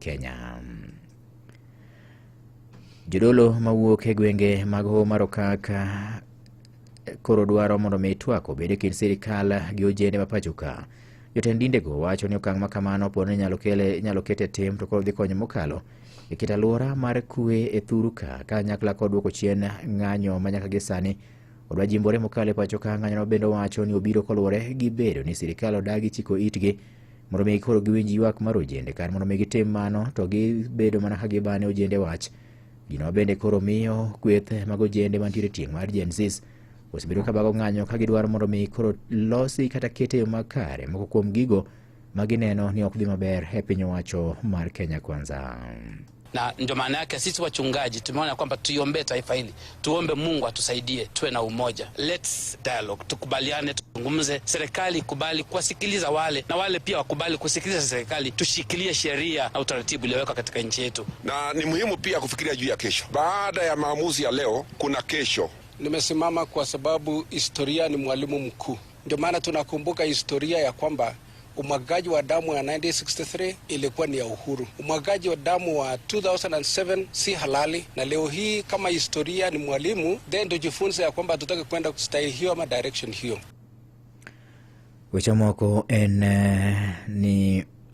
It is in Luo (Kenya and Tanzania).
Kenya. Jodolo mawuok e gwenge mag Hoho mar Okak koro dwaro mondo mi twak obed e kind sirikal gi ojende ma pacho ka. Jotend dindego wacho ni okang' ma kamano po ni inyalo kele inyalo ket e tim to koro dhi konyo mokalo e keto alwora mar kwe e thuru ka kanyakla kod duoko chien ng'anyo ma nyaka gi sani odwa jimbore mokalo e pacho ka. Ng'anyono bende owacho ni obiro koluwore gi bedo ni sirikal odagi chiko itgi mondo mi koro giwinj ywak mar ojende kar mondo mi gitim mano to gibedo mana ka gibane ojende wach. Gino bende koro miyo kweth mag ojende mantiere tieng' mar Gen Z osebedo ka bago ng'anyo ka gidwaro mondo mi koro losi kata ket e yo makare moko kuom gigo ma gineno ni ok dhi maber e piny owacho mar Kenya Kwanza. Na ndio maana yake sisi wachungaji tumeona kwamba tuiombee taifa hili, tuombe Mungu atusaidie tuwe na umoja. Let's dialogue, tukubaliane, tuzungumze, serikali ikubali kuwasikiliza wale na wale pia wakubali kusikiliza serikali, tushikilie sheria na utaratibu uliowekwa katika nchi yetu. Na ni muhimu pia kufikiria juu ya kesho. Baada ya maamuzi ya leo, kuna kesho. Nimesimama kwa sababu historia ni mwalimu mkuu. Ndio maana tunakumbuka historia ya kwamba umwagaji wa damu ya 1963 ilikuwa ni ya uhuru. Umwagaji wa damu wa 2007 si halali, na leo hii kama historia ni mwalimu, then tujifunze ya kwamba hatutaki kwenda style hiyo ama direction hiyo. Weche moko en ni